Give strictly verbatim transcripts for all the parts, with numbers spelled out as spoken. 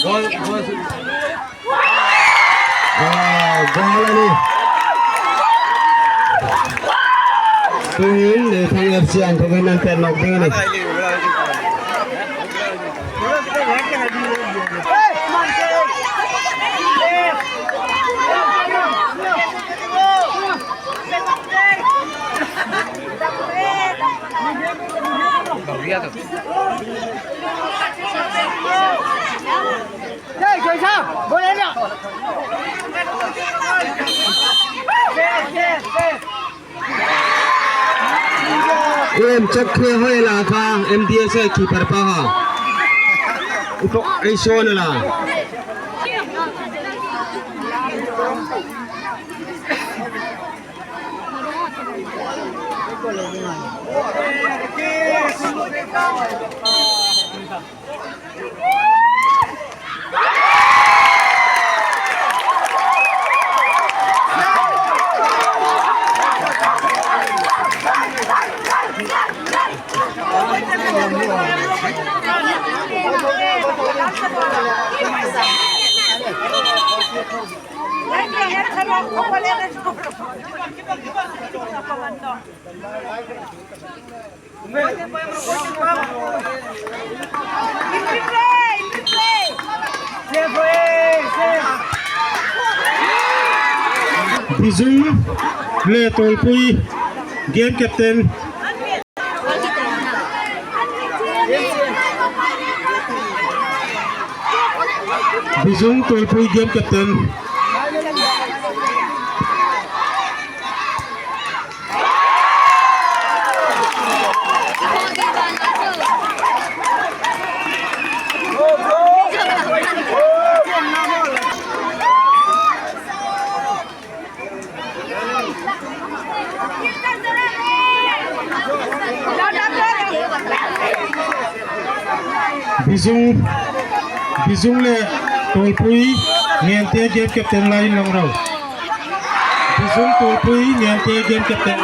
Goal, goal. Ah, goal ani. Tuhin, Neithang F C anthokin an pen nok ding ani. Em, chak khe hoi la kha, M D S A keeper pa ha. Utok, ei son la. Bijung le Tolpui game captain. Bijung Tolpui game captain. Bijung, Bijung le Tolpui, Ngente game captain lai in lang rau. Bijung Tolpui, Ngente game captain.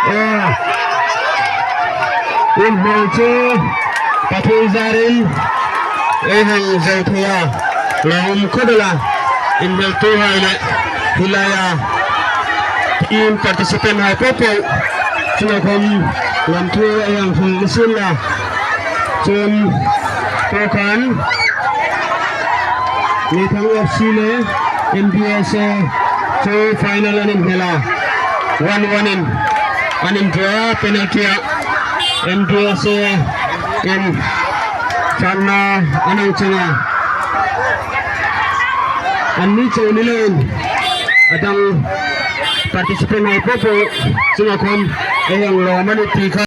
Eh, in hmel chu Pathen jarin ei hung jou thei a, la um kho bela, in hmel tu hai le, hilai a, in participant hai popo, chuna khom, lam thu ei hung hung nisin la, chun, to khan, Neithang F C le M D S A chu final an in hmel a, one one in an in draw, penalty a M D S A Ken channa anang changa anni chou ni len adang participant hai popo chunga khom ehang lo mani ti kha.